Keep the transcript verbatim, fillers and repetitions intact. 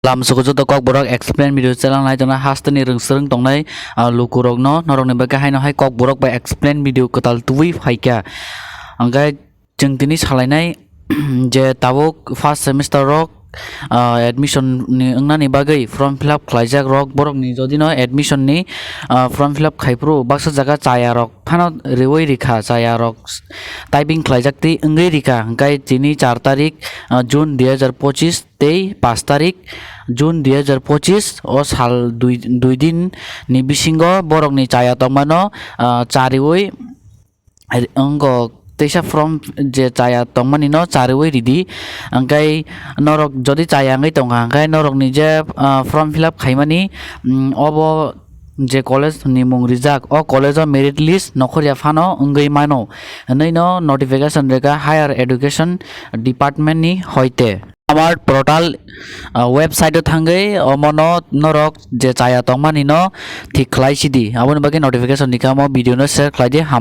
Lam suku joto Kokborok explain video channel nai tongna hasteni rwng swrwng tongnai, ah, lukurokno norokni bagwi haino hai Kokborok bai explain video kwtal tubui phaikha. Hwnkhe chwng tini salainai je tabuk first semester rok, ah, admission ni wngnani bagwi form fill up khlaijak rok, borokni jodi no admission ni, ah, form fill up khai phuru baksa jaga chaya rok phano riwi rikha, chaya rok typing khlaijak tei wngwi rikha, hwnkhe tini char tarik, ah, June dui hajar pochis tei pash tarik June dui hajar pochis o sal dui, dui din ni bisingo borokni chaya tongmano, ah, chariwi ri-, wngo teisa form je chaya tongmani no chariwi ridi. Hwnkhe norok jodi chaya wngwi tongkha, hwnkhe norokni je, ah, form fill up khaimani, mm, obo je college ni mung rijak, o college o merit list nokhorya phano wngwi mano hwnwi no notification rega Higher Education Department ni hoite. Amar portal, ah, website o thangwi omono norok je chaya tongmani no thik khlai sidi, aboni bagwi notification ni kamo video no share khlai di.